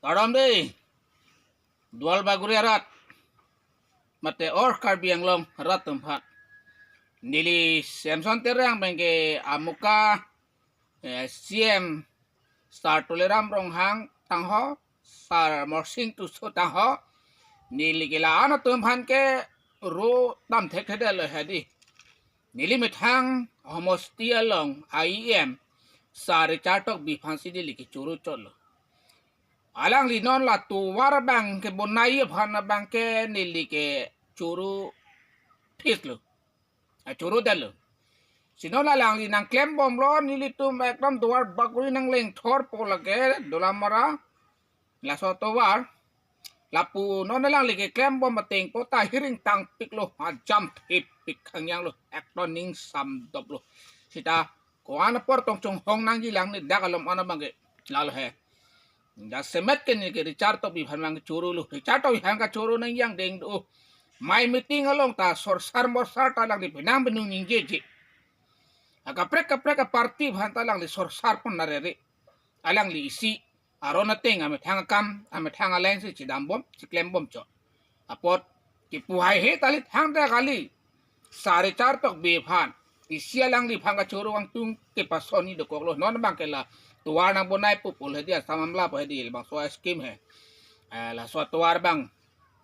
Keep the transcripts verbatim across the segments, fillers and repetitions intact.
Kardom dei, Duar Bagori arat, mate or Karbi Anglong arat atum aphan. Neli Samson Terang abangke amuka, eh, C M Sar Tuliram Ronghang tangho, Sar Morsing Tisso tangho, neli ke la-an atum aphan ke ro dam thekthedetlo hedi. Neli methang homosti along a E M Sar Richard Tokbi aphansi neli ke choro chotlo. Alangli non la tovar abangke bonai aphan abangke neli ke choro phitlo. A, choro detlo. Si non alangli nangklembomlo, nelitum ekdom Duar Bagori nanglengthorpo lake Dolamara, laso atovar. Lapu non alangli keklembom ateng po ta hiring tangpiklo, ajam thepik khangyanglo, ekdom ning samdoplo. Sita ko-an apor tong chonghong nangjilang ne dak alom ana abangke lalo he. Jasemet ke neli ke Richard Tokbi aphan abang chorolo. Richard Tokbi aphan kachoro nangjang deng do. Mai meeting along ta sorsar morsar ta alangli penang penung ningjeje. Akaprek kaprek aparty aphan ta alangli sorsar pon narere. Alangli isi aron ateng amethang akam, amethang alangli si chedambom, chiklembom chot. Apot kipu haihe tali thangta kali. Sar Richard Tokbi aphan, isi alangliphan kachoro angtung kepasonni dokoklo. Non abangke la tovar nangbonai pu pulo hedi, Assam Amla pu hedi, labangso scheme he. Eh, laso atovar abang,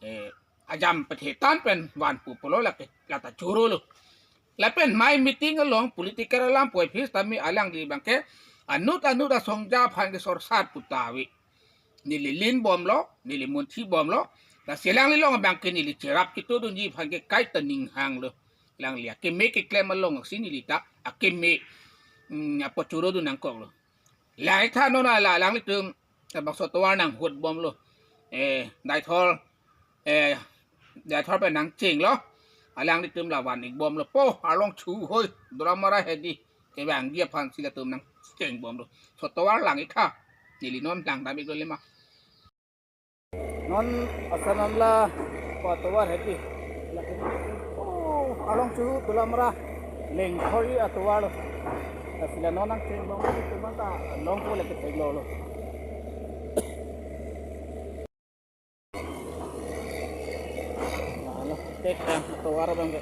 eh, ajam pethetan pen van pu pulo lake, lata chorolo. Lapen mai meeting along political alam puvoiphit tame alangli abangke anut anut asongja aphan ke sorsar pu ta ave. Neli linbomlo, neli munthibomlo. Lasi alangli along abangke neli cherap chitodunji aphan ke kaita ning hanglo. Alangli akeme keklem along si neli ta akeme, mm, apot chorodun nangkoklo. Lang-ik tha non la alanglitum labangso atovar nanghutbomlo. Eh, Deithor, eh, Deithor pen nangchenglo. Alanglitum la van-ikbomlo. Po, arlong chu hoi, Dolamara hedi. Kevangji aphansi latum nangchengbomlo. So atovar lang-ik tha. Neli non langdam-iklo lema. Non Assam Amla pu atovar hedi. Oh, arlong chu Dolamara lengthorji atovarlo. Lasi la non nangchengbomlo, itum anta longpo lake theklolo. Alo, tek tang atovar abangke.